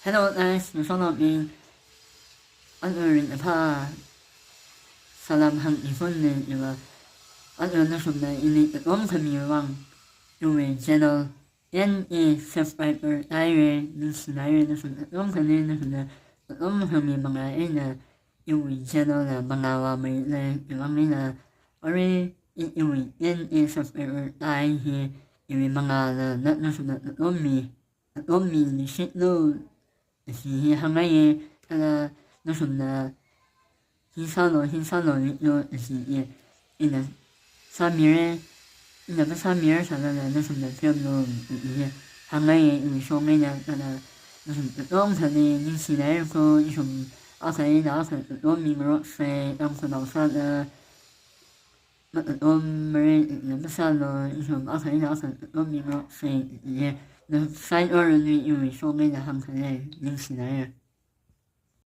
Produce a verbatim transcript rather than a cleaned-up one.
Hello guys, nashonao mi. Aruirui apha salam hāngmiphunni iva. Aruirui nashunna ili tatlom khami vang iwui channel N A subscriber tāhaira, ningshināhaira, nashun tatlom khami, nashunna tatlom khami manga eina iwui channel na manga vāmeilei, iwui vang eina arui i iwui N A subscriber tāhai hi iwui manga na, na, nashunna tatlom mi, tatlom mi nishitlu, ashi hi hāngngaiya, kala nashunna hi sālu, hi sālu, nitlu, ashi i, ina sāmira, ina masāmira sālala nashunna pheomlu, i, i hi hāngngaiya, iwui shong eina, kala nashun tatlom khami ningshināhaira kho, ishum akha eina akha tatlom mingarokse, Tangkhulnao sāda matatlom mara, ina masālu, ishum akha eina akha tatlom mingarokse, i, i hi, na side or nui iwui shong eina hāngkhangai, ningshināhaira.